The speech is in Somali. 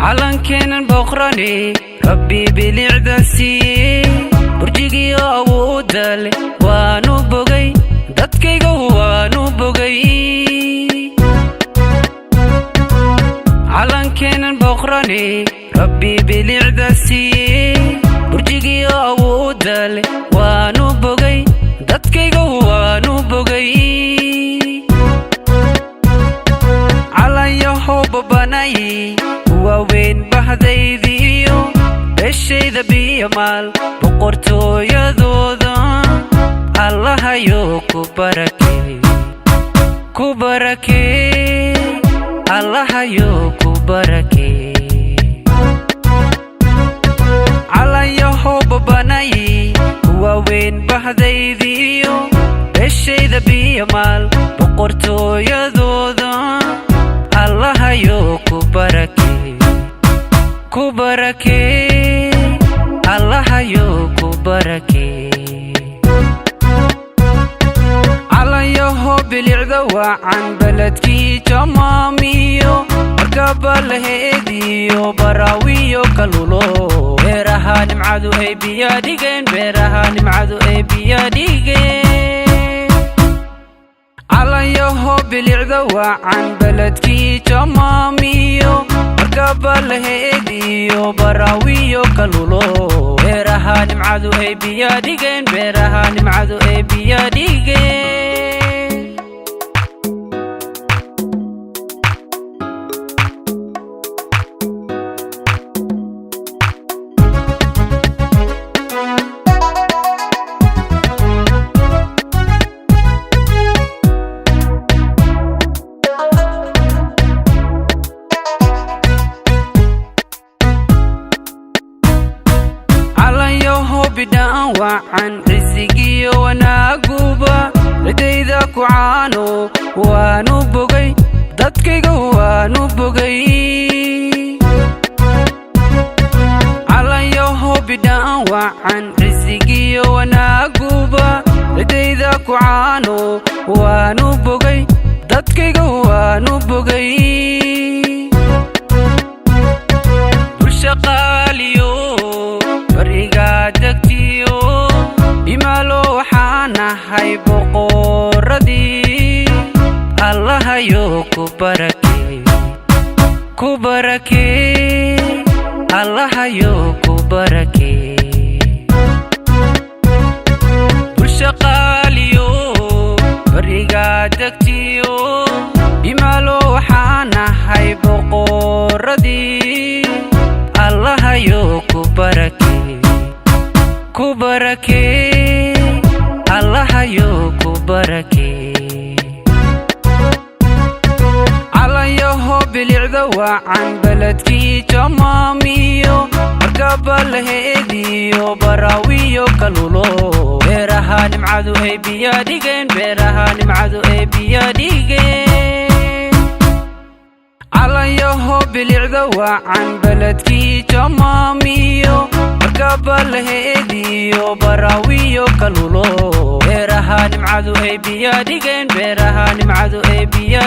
Calankeenan boqrani Rabbi bilicda siiyey, burjigiyo awoodda leh, waanu bogay dadkayga, waanu bogay. Calankeenan boqrani Rabbi bilicda siiyey, burjigiyo awoodda leh, waanu bogay dadkayga, waanu bogay. Calanyahow babanay waaweyn bahdaydiiyo beeshayda Biyomaal, boqortooyadooda Allahayo ku barakee, ku barakee, Allahayo ku barakee. Calanyahow babanay waaweyn bahdaydiiyo beeshayda Biyomaal, boqortooyadooda Allahayo ku barakee, ku barakee, Allahayo ku barakee. Calanyaho bilicda wacan beledkii Jamaamiyo markabalaheediyo Baraawiyo kalulo, beeraha nimcadu ay biya dhigeen, beeraha nimcadu ay biya dhigeen. Calanyaho bilicda wacan beledkii Jamaamiyo markabalaheediyo Baraawiyo kalulo, beeraha nimcadu ay biya dhigeen, beeraha nimcadu ay biya dhigeen. Calanyaho bidhaan wacan cisigiyo wanaaguba cidayda ku caano, waanu bogay dadkayga, waanu bogay. Calanyaho bidhaan wacan cisigiyo wanaaguba cidayda ku caano, waanu bogay dadkayga, waanu bogay. Bulshaqaaliyo barigaa degtiyo Bimaalo, waxaan ahay boqoradii, Allahayo ku barakee, ku barakee, Allahayo ku barakee. Bulshaqaaliyo barigaa degtiyo Bimaalo, waxaan ahay boqoradii, Allahayo ku barakee, ku barakee, Allahayo ku barakee. Calanyaho bilicda wacan beledkii Jamaamiyo markabalaheediyo Baraawiyo kalulo, beeraha nimcadu ay biya dhigeen, beeraha nimcadu ay biya dhigeen. Calanyaho bilicda wacan beledkii Jamaamiyo markabalaheediyo Baraawiyo kalulo, beeraha nimcadu ay biya dhigeen, beeraha nimcadu ay biya.